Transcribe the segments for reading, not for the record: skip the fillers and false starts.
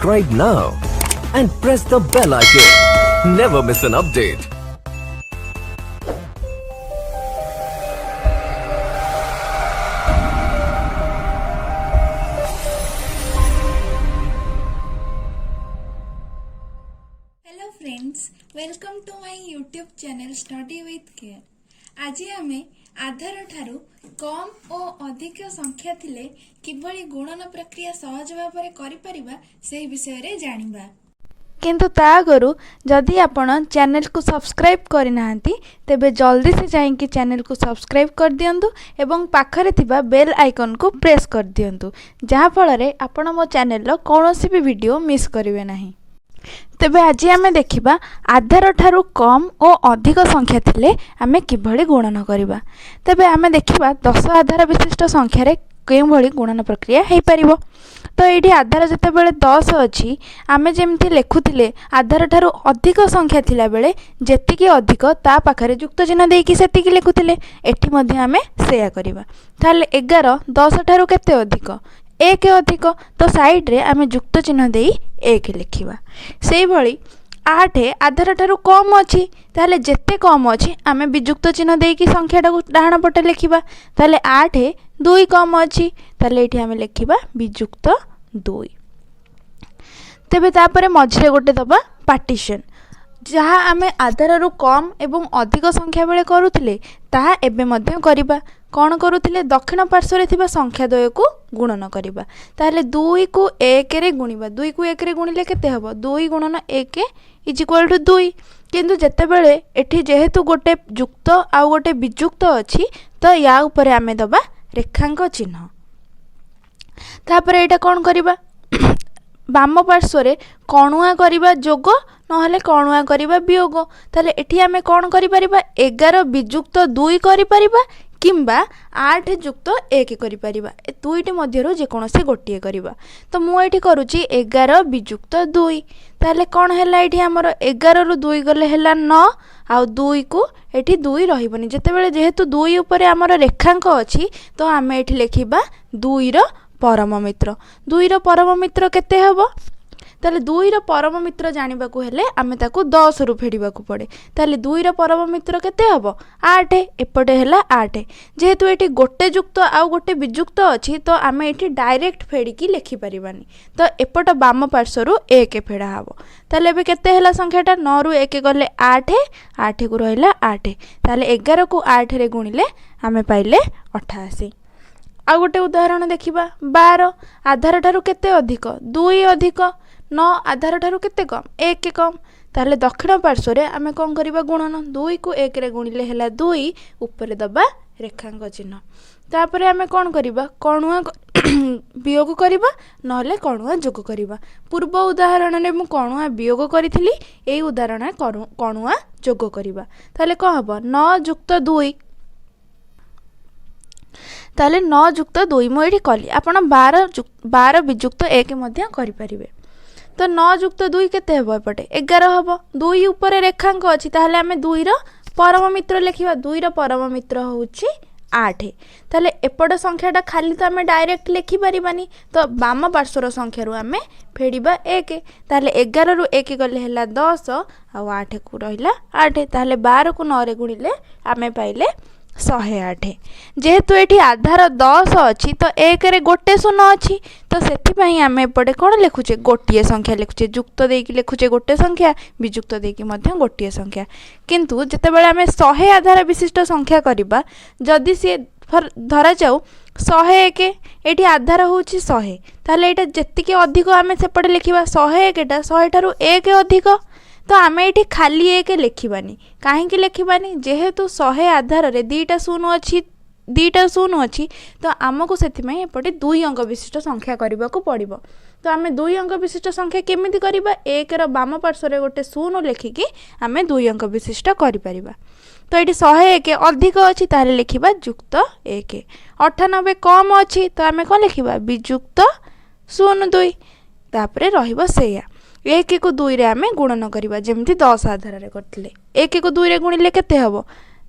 Subscribe now and press the bell icon. Never miss an update. Hello friends, welcome to my YouTube channel Study with Care. ଆଜି ଆମେ ଆଧାର ଠାରୁ କମ୍ ଓ ଅଧିକ ସଂଖ୍ୟା ଥିଲେ କିଭଳି ଗୁଣନ ପ୍ରକ୍ରିୟା ସହଜ ଭାବରେ କରିପାରିବା ସେହି ବିଷୟରେ ଜାଣିବା। କିନ୍ତୁ ତା ଆଗରୁ ଯଦି ଆପଣ ଚ୍ୟାନେଲକୁ ସବସ୍କ୍ରାଇବ୍ କରିନାହାନ୍ତି, ତେବେ ଜଲ୍ଦି ସେ ଯାଇକି ଚ୍ୟାନେଲକୁ ସବସ୍କ୍ରାଇବ୍ କରିଦିଅନ୍ତୁ ଏବଂ ପାଖରେ ଥିବା ବେଲ୍ ଆଇକନ୍କୁ ପ୍ରେସ୍ କରିଦିଅନ୍ତୁ, ଯାହାଫଳରେ ଆପଣ ମୋ ଚ୍ୟାନେଲର କୌଣସି ବି ଭିଡ଼ିଓ ମିସ୍ କରିବେ ନାହିଁ। ତେବେ ଆଜି ଆମେ ଦେଖିବା ଆଧାର ଠାରୁ କମ୍ ଓ ଅଧିକ ସଂଖ୍ୟା ଥିଲେ ଆମେ କିଭଳି ଗୁଣନ କରିବା। ତେବେ ଆମେ ଦେଖିବା 10 ଆଧାର ବିଶିଷ୍ଟ ସଂଖ୍ୟାରେ କେଉଁଭଳି ଗୁଣନ ପ୍ରକ୍ରିୟା ହେଇପାରିବ। ତ ଏଇଠି ଆଧାର ଯେତେବେଳେ 10 ଅଛି, ଆମେ ଯେମିତି ଲେଖୁଥିଲେ ଆଧାର ଠାରୁ ଅଧିକ ସଂଖ୍ୟା ଥିଲାବେଳେ ଯେତିକି ଅଧିକ ତା ପାଖରେ ଯୁକ୍ତ ଚିହ୍ନ ଦେଇକି ସେତିକି ଲେଖୁଥିଲେ, ଏଠି ମଧ୍ୟ ଆମେ ସେୟା କରିବା। ତାହେଲେ 11 10 ଠାରୁ କେତେ ଅଧିକ? 1 ଅଧିକ। ତ ସାଇଡ଼୍ରେ ଆମେ ଯୁକ୍ତ ଚିହ୍ନ ଦେଇ 1 ଲେଖିବା। ସେଇଭଳି 8 ଆଧାର ଠାରୁ କମ୍ ଅଛି, ତାହେଲେ ଯେତେ କମ୍ ଅଛି ଆମେ ବିଯୁକ୍ତ ଚିହ୍ନ ଦେଇକି ସଂଖ୍ୟାଟାକୁ ଡାହାଣ ପଟେ ଲେଖିବା। ତାହେଲେ 8 2 କମ୍ ଅଛି, ତାହେଲେ ଏଇଠି ଆମେ ଲେଖିବା ବିଯୁକ୍ତ 2। ତେବେ ତାପରେ ମଝିରେ ଗୋଟେ ଦେବା ପାର୍ଟିସନ୍। ଯାହା ଆମେ ଆଧାରରୁ କମ୍ ଏବଂ ଅଧିକ ସଂଖ୍ୟା ବେଳେ କରୁଥିଲେ, ତାହା ଏବେ ମଧ୍ୟ କରିବା। କ'ଣ କରୁଥିଲେ? ଦକ୍ଷିଣ ପାର୍ଶ୍ୱରେ ଥିବା ସଂଖ୍ୟା ଦ୍ୱୟକୁ ଗୁଣନ କରିବା। ତାହେଲେ 2କୁ 1ରେ ଗୁଣିବା। 2କୁ 1ରେ ଗୁଣିଲେ କେତେ ହେବ? 2 ଗୁଣନ 1 is equal to 2। କିନ୍ତୁ ଯେତେବେଳେ ଏଠି ଯେହେତୁ ଗୋଟେ ଯୁକ୍ତ ଆଉ ଗୋଟେ ବିଯୁକ୍ତ ଅଛି, ତ ୟା ଉପରେ ଆମେ ଦେବା ରେଖାଙ୍କ ଚିହ୍ନ। ତାପରେ ଏଇଟା କ'ଣ କରିବା? ବାମ ପାର୍ଶ୍ୱରେ କଣୁଆ କରିବା ଯୋଗ, ନହେଲେ କଣୁଆ କରିବା ବିୟୋଗ। ତାହେଲେ ଏଠି ଆମେ କ'ଣ କରିପାରିବା? 11 ବିଯୁକ୍ତ 2 କରିପାରିବା କିମ୍ବା 8 ଯୁକ୍ତ 1 କରିପାରିବା। ଏ ଦୁଇଟି ମଧ୍ୟରୁ ଯେକୌଣସି ଗୋଟିଏ କରିବା। ତ ମୁଁ ଏଇଠି କରୁଛି 11 ବିଯୁକ୍ତ 2। ତାହେଲେ କ'ଣ ହେଲା ଏଇଠି ଆମର? 11ରୁ 2 ଗଲେ ହେଲା 9, ଆଉ 2କୁ ଏଠି 2 ରହିବନି। ଯେତେବେଳେ ଯେହେତୁ 2 ଉପରେ ଆମର ରେଖାଙ୍କ ଅଛି, ତ ଆମେ ଏଠି ଲେଖିବା 2ର ପରମ ମିତ୍ର। 2ର ପରମ ମିତ୍ର କେତେ ହେବ? ତାହେଲେ 2ର ପରମ ମିତ୍ର ଜାଣିବାକୁ ହେଲେ ଆମେ ତାକୁ 10ରୁ ଫେଡ଼ିବାକୁ ପଡ଼େ। ତାହେଲେ 2ର ପରମ ମିତ୍ର କେତେ ହେବ? 8। ଏପଟେ ହେଲା 8। ଯେହେତୁ ଏଠି ଗୋଟେ ଯୁକ୍ତ ଆଉ ଗୋଟେ ବିଯୁକ୍ତ ଅଛି, ତ ଆମେ ଏଠି ଡାଇରେକ୍ଟ ଫେଡ଼ିକି ଲେଖିପାରିବାନି। ତ ଏପଟ ବାମ ପାର୍ଶ୍ୱରୁ 1 ଫେଡ଼ା ହେବ। ତାହେଲେ ଏବେ କେତେ ହେଲା ସଂଖ୍ୟାଟା? 9ରୁ 1 ଗଲେ 8, 8କୁ ରହିଲା 8। ତାହେଲେ 11କୁ 8ରେ ଗୁଣିଲେ ଆମେ ପାଇଲେ 88। ଆଉ ଗୋଟେ ଉଦାହରଣ ଦେଖିବା। 12 ଆଧାର ଠାରୁ କେତେ ଅଧିକ? 2 ଅଧିକ। 9 ଆଧାର ଠାରୁ କେତେ କମ୍? 1 କମ୍। ତାହେଲେ ଦକ୍ଷିଣ ପାର୍ଶ୍ୱରେ ଆମେ କ'ଣ କରିବା? ଗୁଣନ। 2କୁ 1ରେ ଗୁଣିଲେ ହେଲା 2, ଉପରେ ଦେବା ରେଖାଙ୍କ ଚିହ୍ନ। ତାପରେ ଆମେ କ'ଣ କରିବା? କଣୁଆ ବିୟୋଗ କରିବା, ନହେଲେ କଣୁଆ ଯୋଗ କରିବା। ପୂର୍ବ ଉଦାହରଣରେ ମୁଁ କଣୁଆ ବିୟୋଗ କରିଥିଲି, ଏଇ ଉଦାହରଣରେ କଣୁଆ ଯୋଗ କରିବା। ତାହେଲେ କ'ଣ ହେବ? 9 ଯୁକ୍ତ 2। ତାହେଲେ 9 ଯୁକ୍ତ 2 ମୁଁ ଏଇଠି କଲି, ଆପଣ 12 ବିଯୁକ୍ତ 1 ମଧ୍ୟ କରିପାରିବେ। ତ 9 ଯୁକ୍ତ 2 କେତେ ହେବ? ଏପଟେ 11 ହେବ। 2 ଉପରେ ରେଖାଙ୍କ ଅଛି, ତାହେଲେ ଆମେ 2ର ପରମ ମିତ୍ର ଲେଖିବା। 2ର ପରମ ମିତ୍ର ହେଉଛି 8। ତାହେଲେ ଏପଟ ସଂଖ୍ୟାଟା ଖାଲି ତ ଆମେ ଡାଇରେକ୍ଟ ଲେଖିପାରିବାନି, ତ ବାମ ପାର୍ଶ୍ୱର ସଂଖ୍ୟାରୁ ଆମେ ଫେଡ଼ିବା 1। ତାହେଲେ 11ରୁ 1 ଗଲେ ହେଲା 10, ଆଉ 8କୁ ରହିଲା 8। ତାହେଲେ 12କୁ 9ରେ ଗୁଣିଲେ ଆମେ ପାଇଲେ 108। ଯେହେତୁ ଏଠି ଆଧାର 10 ଅଛି, ତ 1ରେ ଗୋଟେ ଶୂନ ଅଛି, ତ ସେଥିପାଇଁ ଆମେ ଏପଟେ କ'ଣ ଲେଖୁଛେ? ଗୋଟିଏ ସଂଖ୍ୟା ଲେଖୁଛେ। ଯୁକ୍ତ ଦେଇକି ଲେଖୁଛେ ଗୋଟେ ସଂଖ୍ୟା, ବିଯୁକ୍ତ ଦେଇକି ମଧ୍ୟ ଗୋଟିଏ ସଂଖ୍ୟା। କିନ୍ତୁ ଯେତେବେଳେ ଆମେ 100 ଆଧାର ବିଶିଷ୍ଟ ସଂଖ୍ୟା କରିବା, ଯଦି ସିଏ ଧରାଯାଉ 101, ଏଇଠି ଆଧାର ହେଉଛି 100, ତାହେଲେ ଏଇଟା ଯେତିକି ଅଧିକ ଆମେ ସେପଟେ ଲେଖିବା। 101ଟା 100 ଠାରୁ 1 ଅଧିକ, ତ ଆମେ ଏଇଠି ଖାଲି 1 ଲେଖିବାନି। କାହିଁକି ଲେଖିବାନି? ଯେହେତୁ 100 ଆଧାରରେ 2ଟା ଶୂନ ଅଛି, 2ଟା ଶୂନ ଅଛି, ତ ଆମକୁ ସେଥିପାଇଁ ଏପଟେ 2 ଅଙ୍କ ବିଶିଷ୍ଟ ସଂଖ୍ୟା କରିବାକୁ ପଡ଼ିବ। ତ ଆମେ 2 ଅଙ୍କ ବିଶିଷ୍ଟ ସଂଖ୍ୟା କେମିତି କରିବା? 1ର ବାମ ପାର୍ଶ୍ୱରେ ଗୋଟେ ଶୂନ ଲେଖିକି ଆମେ 2 ଅଙ୍କ ବିଶିଷ୍ଟ କରିପାରିବା। ତ ଏଇଠି 101 ଅଧିକ ଅଛି, ତାହେଲେ ଲେଖିବା ଯୁକ୍ତ 1। 98 କମ୍ ଅଛି, ତ ଆମେ କ'ଣ ଲେଖିବା? ବିଯୁକ୍ତ 0 2। ତାପରେ ରହିବ ସେଇଆ, 1କୁ 2ରେ ଆମେ ଗୁଣନ କରିବା, ଯେମିତି 10 ଆଧାରରେ କରିଥିଲେ। 1କୁ 2ରେ ଗୁଣିଲେ କେତେ ହେବ?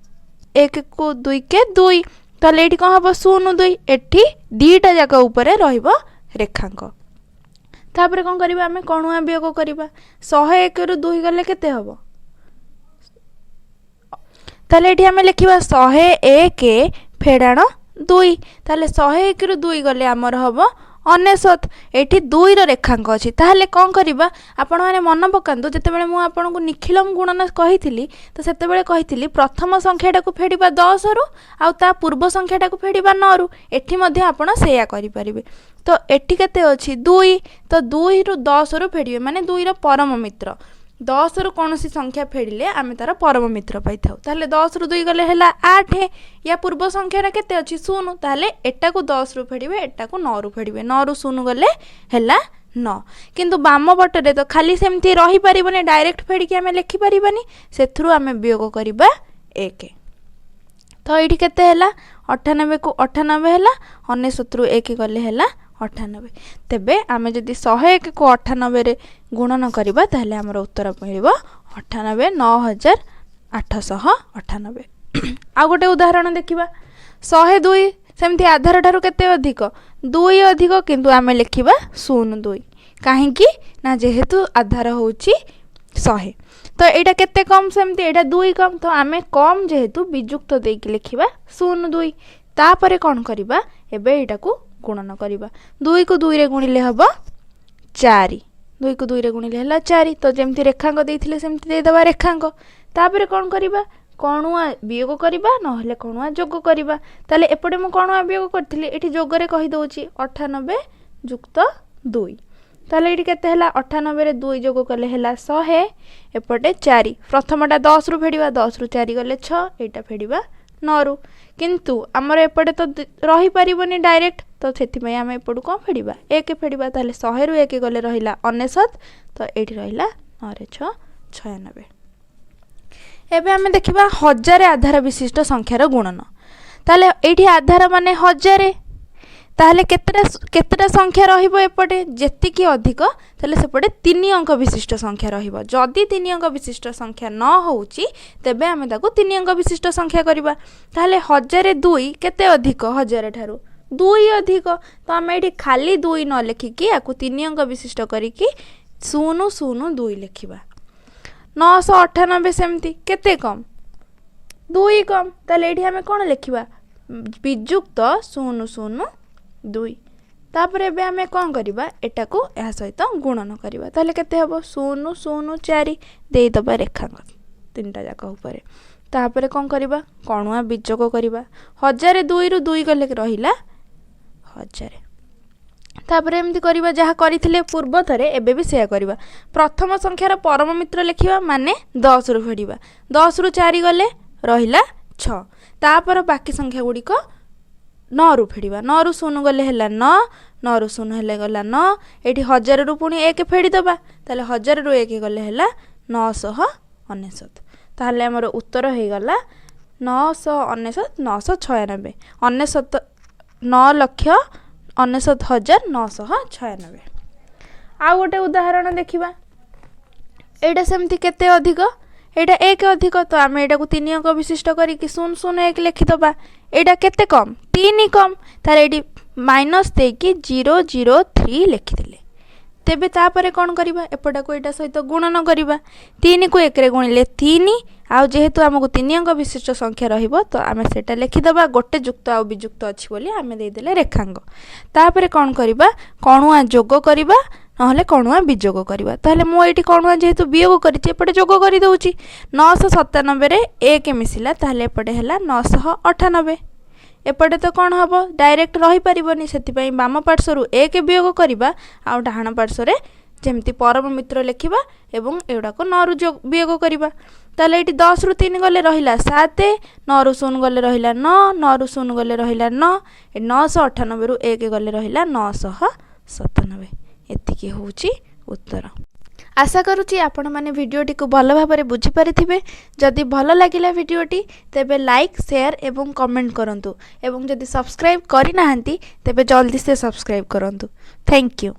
1କୁ 2 କେ 2। ତାହେଲେ ଏଇଠି କ'ଣ ହେବ? 0 2। ଏଠି 2ଟା ଯାକ ଉପରେ ରହିବ ରେଖାଙ୍କ। ତାପରେ କ'ଣ କରିବା? ଆମେ କଣୁଆ ବିୟୋଗ କରିବା। 101ରୁ 2 ଗଲେ କେତେ ହେବ? ତାହେଲେ ଏଠି ଆମେ ଲେଖିବା 101 ଫେଡ଼ାଣ 2। ତାହେଲେ 101ରୁ 2 ଗଲେ ଆମର ହେବ 99। ଏଠି 2ର ରେଖାଙ୍କ ଅଛି। ତାହେଲେ କ'ଣ କରିବା? ଆପଣମାନେ ମନେ ପକାନ୍ତୁ, ଯେତେବେଳେ ମୁଁ ଆପଣଙ୍କୁ ନିଖିଳମ ଗୁଣନ କହିଥିଲି, ତ ସେତେବେଳେ କହିଥିଲି ପ୍ରଥମ ସଂଖ୍ୟାଟାକୁ ଫେଡ଼ିବା 10ରୁ ଆଉ ତା ପୂର୍ବ ସଂଖ୍ୟାଟାକୁ ଫେଡ଼ିବା 9ରୁ। ଏଠି ମଧ୍ୟ ଆପଣ ସେଇଆ କରିପାରିବେ। ତ ଏଠି କେତେ ଅଛି? 2। ତ 2ରୁ 10ରୁ ଫେଡ଼ିବେ, ମାନେ 2ର ପରମ ମିତ୍ର। 10ରୁ କୌଣସି ସଂଖ୍ୟା ଫେଡ଼ିଲେ ଆମେ ତାର ପରମ ମିତ୍ର ପାଇଥାଉ। ତାହେଲେ 10ରୁ 2 ଗଲେ ହେଲା 8। ୟା ପୂର୍ବ ସଂଖ୍ୟାଟା କେତେ ଅଛି? 0। ତାହେଲେ ଏଟାକୁ 10ରୁ ଫେଡ଼ିବେ, ଏଟାକୁ 9ରୁ ଫେଡ଼ିବେ। 9ରୁ 0 ଗଲେ ହେଲା 9। କିନ୍ତୁ ବାମ ପଟରେ ତ ଖାଲି ସେମିତି ରହିପାରିବନି, ଡାଇରେକ୍ଟ ଫେଡ଼ିକି ଆମେ ଲେଖିପାରିବାନି। ସେଥିରୁ ଆମେ ବିୟୋଗ କରିବା 1। ତ ଏଇଠି କେତେ ହେଲା? 98କୁ 98 ହେଲା, 99ରୁ 1 ଗଲେ ହେଲା 98। ତେବେ ଆମେ ଯଦି 101କୁ 98ରେ ଗୁଣନ କରିବା, ତାହେଲେ ଆମର ଉତ୍ତର ମିଳିବ 98, 9898। ଆଉ ଗୋଟେ ଉଦାହରଣ ଦେଖିବା। 102 ସେମିତି ଆଧାର ଠାରୁ କେତେ ଅଧିକ? 2 ଅଧିକ। କିନ୍ତୁ ଆମେ ଲେଖିବା 0 2। କାହିଁକି ନା ଯେହେତୁ ଆଧାର ହେଉଛି 100। ତ ଏଇଟା କେତେ କମ୍? ସେମିତି ଏଇଟା 2 କମ୍। ତ ଆମେ କମ୍ ଯେହେତୁ ବିଯୁକ୍ତ ଦେଇକି ଲେଖିବା 0 2। ତାପରେ କ'ଣ କରିବା? ଏବେ ଏଇଟାକୁ ଗୁଣନ କରିବା। 2କୁ 2ରେ ଗୁଣିଲେ ହେବ 4। 2କୁ 2ରେ ଗୁଣିଲେ ହେଲା 4। ତ ଯେମିତି ରେଖାଙ୍କ ଦେଇଥିଲେ ସେମିତି ଦେଇଦେବା ରେଖାଙ୍କ। ତାପରେ କ'ଣ କରିବା? କଣୁଆ ବିୟୋଗ କରିବା, ନହେଲେ କଣୁଆ ଯୋଗ କରିବା। ତାହେଲେ ଏପଟେ ମୁଁ କଣୁଆ ବିୟୋଗ କରିଥିଲି, ଏଠି ଯୋଗରେ କହିଦେଉଛି, 98 ଯୁକ୍ତ 2। ତାହେଲେ ଏଇଠି କେତେ ହେଲା? 98ରେ 2 ଯୋଗ କଲେ ହେଲା 100। ଏପଟେ 4, ପ୍ରଥମଟା 10ରୁ ଫେଡ଼ିବା, 10ରୁ 4 ଗଲେ 6। ଏଇଟା ଫେଡ଼ିବା 9ରୁ। କିନ୍ତୁ ଆମର ଏପଟେ ତ ରହିପାରିବନି ଡାଇରେକ୍ଟ, ତ ସେଥିପାଇଁ ଆମେ ଏପଟୁ କ'ଣ ଫେଡ଼ିବା? 1 ଫେଡ଼ିବା। ତାହେଲେ 100ରୁ 1 ଗଲେ ରହିଲା 99। ତ ଏଇଠି ରହିଲା 9ରେ 6, 96। ଏବେ ଆମେ ଦେଖିବା 1000 ଆଧାର ବିଶିଷ୍ଟ ସଂଖ୍ୟାର ଗୁଣନ। ତାହେଲେ ଏଇଠି ଆଧାର ମାନେ 1000। ତାହେଲେ କେତେଟା କେତେଟା ସଂଖ୍ୟା ରହିବ ଏପଟେ? ଯେତିକି ଅଧିକ, ତାହେଲେ ସେପଟେ 3 ଅଙ୍କ ବିଶିଷ୍ଟ ସଂଖ୍ୟା ରହିବ। ଯଦି 3 ଅଙ୍କ ବିଶିଷ୍ଟ ସଂଖ୍ୟା ନ ହେଉଛି, ତେବେ ଆମେ ତାକୁ 3 ଅଙ୍କ ବିଶିଷ୍ଟ ସଂଖ୍ୟା କରିବା। ତାହେଲେ 1002 କେତେ ଅଧିକ? 1000 ଠାରୁ 2 ଅଧିକ। ତ ଆମେ ଏଇଠି ଖାଲି 2 ନ ଲେଖିକି ଆକୁ 3 ଅଙ୍କ ବିଶିଷ୍ଟ କରିକି 0 0 2 ଲେଖିବା। 998 ସେମିତି କେତେ କମ୍? 2 କମ୍। ତାହେଲେ ଏଇଠି ଆମେ କ'ଣ ଲେଖିବା? ବିଯୁକ୍ତ 0 0 2। ତାପରେ ଏବେ ଆମେ କ'ଣ କରିବା? ଏଟାକୁ ଏହା ସହିତ ଗୁଣନ କରିବା। ତାହେଲେ କେତେ ହେବ? 0 0 4 ଦେଇଦେବା ରେଖାଙ୍କ ତିନିଟା ଯାକ ଉପରେ। ତାପରେ କ'ଣ କରିବା? କଣୁଆ ବିଯୋଗ କରିବା। 1002ରୁ 2 ଗଲେ ରହିଲା 1000। ତାପରେ ଏମିତି କରିବା, ଯାହା କରିଥିଲେ ପୂର୍ବ ଥରେ ଏବେ ବି ସେୟା କରିବା। ପ୍ରଥମ ସଂଖ୍ୟାର ପରମ ମିତ୍ର ଲେଖିବା, ମାନେ 10ରୁ ଫେଡ଼ିବା। 10ରୁ 4 ଗଲେ ରହିଲା 6। ତାପରେ ବାକି ସଂଖ୍ୟା ଗୁଡ଼ିକ 9ରୁ ଫେଡ଼ିବା। 9ରୁ 0 ଗଲେ ହେଲା 9, 9ରୁ 0 ହେଲେ ଗଲା 9। ଏଇଠି 1000ରୁ ପୁଣି 1 ଫେଡ଼ିଦେବା। ତାହେଲେ 1000ରୁ 1 ଗଲେ ହେଲା 999। ତାହେଲେ ଆମର ଉତ୍ତର ହେଇଗଲା 999, 996, 99, 9,99,996। ଆଉ ଗୋଟେ ଉଦାହରଣ ଦେଖିବା। ଏଇଟା ସେମିତି କେତେ ଅଧିକ? ଏଇଟା 1 ଅଧିକ। ତ ଆମେ ଏଇଟାକୁ 3 ଅଙ୍କ ବିଶିଷ୍ଟ କରିକି 0 0 1 ଲେଖିଦେବା। ଏଇଟା କେତେ କମ୍? 3 କମ୍। ତାହେଲେ ଏଇଠି ମାଇନସ୍ ଦେଇକି 0 0 3 ଲେଖିଦେଲେ। ତେବେ ତାପରେ କ'ଣ କରିବା? ଏପଟାକୁ ଏଇଟା ସହିତ ଗୁଣନ କରିବା। 3କୁ 1ରେ ଗୁଣିଲେ 3। ଆଉ ଯେହେତୁ ଆମକୁ 3 ଅଙ୍କ ବିଶିଷ୍ଟ ସଂଖ୍ୟା ରହିବ, ତ ଆମେ ସେଇଟା ଲେଖିଦେବା। ଗୋଟେ ଯୁକ୍ତ ଆଉ ବିଯୁକ୍ତ ଅଛି ବୋଲି ଆମେ ଦେଇଦେଲେ ରେଖାଙ୍କ। ତାପରେ କ'ଣ କରିବା? କଣୁଆ ଯୋଗ କରିବା, ନହେଲେ କଣୁଆ ବିଯୋଗ କରିବା। ତାହେଲେ ମୁଁ ଏଇଠି କଣୁଆ ଯେହେତୁ ବିୟୋଗ କରିଛି, ଏପଟେ ଯୋଗ କରିଦେଉଛି। 997ରେ 1 ମିଶିଲା, ତାହେଲେ ଏପଟେ ହେଲା 998। ଏପଟେ ତ କ'ଣ ହେବ? ଡାଇରେକ୍ଟ ରହିପାରିବନି, ସେଥିପାଇଁ ବାମ ପାର୍ଶ୍ୱରୁ 1 ବିୟୋଗ କରିବା ଆଉ ଡାହାଣ ପାର୍ଶ୍ୱରେ ଯେମିତି ପରମ ମିତ୍ର ଲେଖିବା ଏବଂ ଏଗୁଡ଼ାକ 9ରୁ ବିୟୋଗ କରିବା। ତାହେଲେ ଏଇଠି 10ରୁ 3 ଗଲେ ରହିଲା 7, 9ରୁ 0 ଗଲେ ରହିଲା 9, 9ରୁ 0 ଗଲେ ରହିଲା 9, 998ରୁ 1 ଗଲେ ରହିଲା 997। ଏତିକି ହେଉଛି ଉତ୍ତର। ଆଶା କରୁଛି ଆପଣମାନେ ଭିଡ଼ିଓଟିକୁ ଭଲ ଭାବରେ ବୁଝିପାରିଥିବେ। ଯଦି ଭଲ ଲାଗିଲା ଭିଡ଼ିଓଟି, ତେବେ ଲାଇକ୍, ସେୟାର ଏବଂ କମେଣ୍ଟ କରନ୍ତୁ ଏବଂ ଯଦି ସବସ୍କ୍ରାଇବ୍ କରିନାହାନ୍ତି, ତେବେ ଜଲ୍ଦି ସେ ସବସ୍କ୍ରାଇବ୍ କରନ୍ତୁ। Thank you.